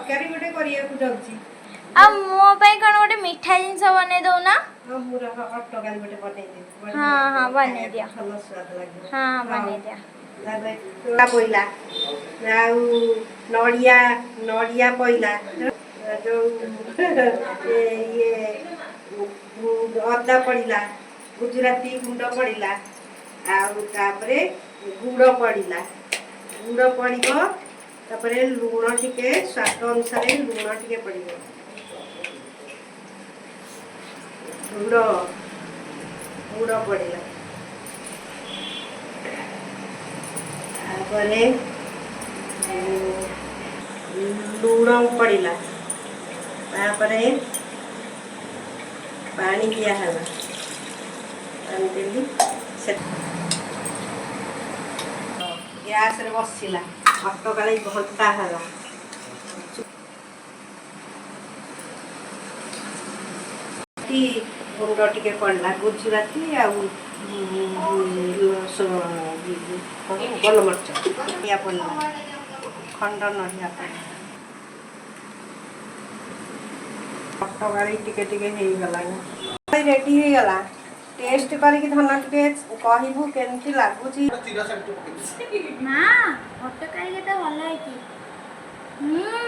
ତରକାରୀ ଗୋଟେ କରିବାକୁ ଯାଉଛି। ଆଉ ମୋ ପାଇଁ କଣ ଗୋଟେ ମିଠା ଜିନିଷ ବନେଇ ଦଉନା। ହଁ, ମୁଁ ରହ, ଅଟକାଳି ଗୋଟେ ବନେଇଦେବି। ବଢିଆ ହଁ, ଲାଗିବ। ବନେଇ ଦିଅ। ଖାଇବାକୁ ଭଲ ସ୍ୱାଦ ଲାଗିବ। ହଁ, ବନେଇ ଦିଅ। ତାପରେ ପଇଲା ଆଉ ନଡ଼ିଆ, ନଡ଼ିଆ ପଇଲା, ଯୋଉ ଇଏ ଅଦା ପଡ଼ିଲା, ଗୁଜୁରାତି ଗୁଣ୍ଡ ପଡ଼ିଲା, ଆଉ ତାପରେ ଗୁଡ଼ ପଡ଼ିଲା। ଗୁଡ଼ ପଡ଼ିବ, ତାପରେ ଲୁଣ ଟିକେ, ସ୍ୱାଦ ଅନୁସାରେ ଲୁଣ ଟିକେ ପଡ଼ିବ। ଗୁଡ଼, ଗୁଡ଼ ପଡ଼ିଲା। ତାପରେ ଲୁଣ ପଡ଼ିଲା। ତାପରେ ପାଣି ଦିଆହେଲା। ପାଣି ଦେଲି। ସେ ଗ୍ୟାସରେ ବସିଲା, ଅଟକାଳି ଘଣ୍ଟା ହେଲା। ଗୁଣ୍ଡ ଟିକେ ପଡ଼ିଲା, ଗୁଜୁରାତି ଆଉ ଗୋଲମରିଚ, ନଡ଼ିଆ ପଡ଼ିଲା, ଖଣ୍ଡ ନଡ଼ିଆ ପଡ଼ିଲା। ଅଟକାଳି ଟିକେ ଟିକେ ହେଇଗଲାଣି, ରେଡି ହେଇଗଲା। ଟେଷ୍ଟ କରିକି ଧନ ଟିକେ କହିବୁ କେମିତି ଲାଗୁଛି। ଚିରା ଶାଗ ଟିକେ ପକେଇ। ମା, ଅଟକାଳି କେତେ ଭଲ ହେଇଛି। ହୁଁ।